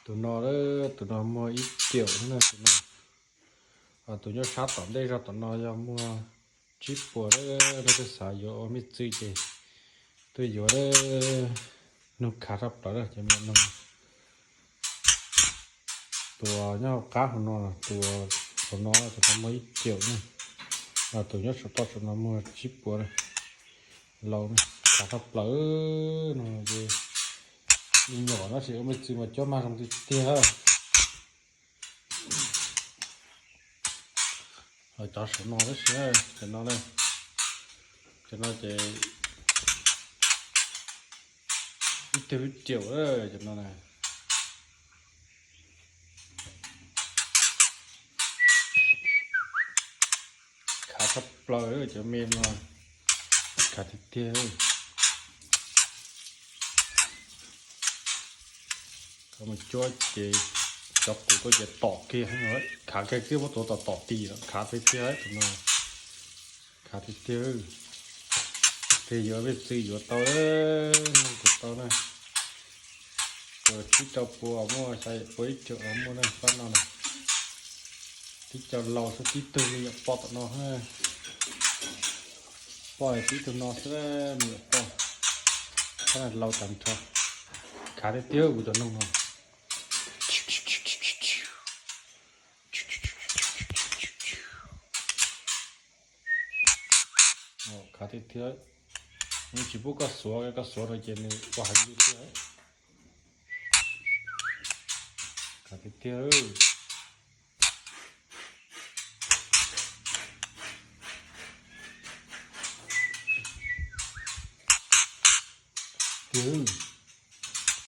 Tus no, tus no muag ib tiam na tus no. Tus nyob sab tom ntej zog tom no yog muag tsib puas na. Leej twg xav yuav ua me txwj ces tuaj yuav na. Noog khav tshaj plaws na cov me noog. Tus nyob hauv qab hauv no, tus hauv no tus no muag ib tiam na. Tus nyob saum toj saum no muag tsib puas na. Laus na, khav tshaj plaws no ces me nyuam no ces ua me txwj mas cov mag zoo tiag tiag. Cov saum no tab sis, cov no, cov no ces ib tug ib tiam cov no na. Khav tshaj plaws cov me no, khav tiag tiag. Khav mus cuab ces cov qus tuaj ces tom kiag, khav kiag kiag muab tuav tom tom tim los khav tiag tiag tus no. Khav tiag tiag. Ces yuav me txwj yuav tau, noog kuv tau na. Tsib rau puas muaj, xya yim puas ib tug muaj na, pab no na. Tib co laus xwb, tib tug me nyuam poj tom no. Poj tib tug no xwb, me nyuam poj. Pab no laus tag nrho. Khav tiag tiag kuv cov noog no. Khav tiag tiag. Nws tsis pub koj xuav, koj xuav no ces nws ua heev li thiab. Khav tiag tiag. Tiag.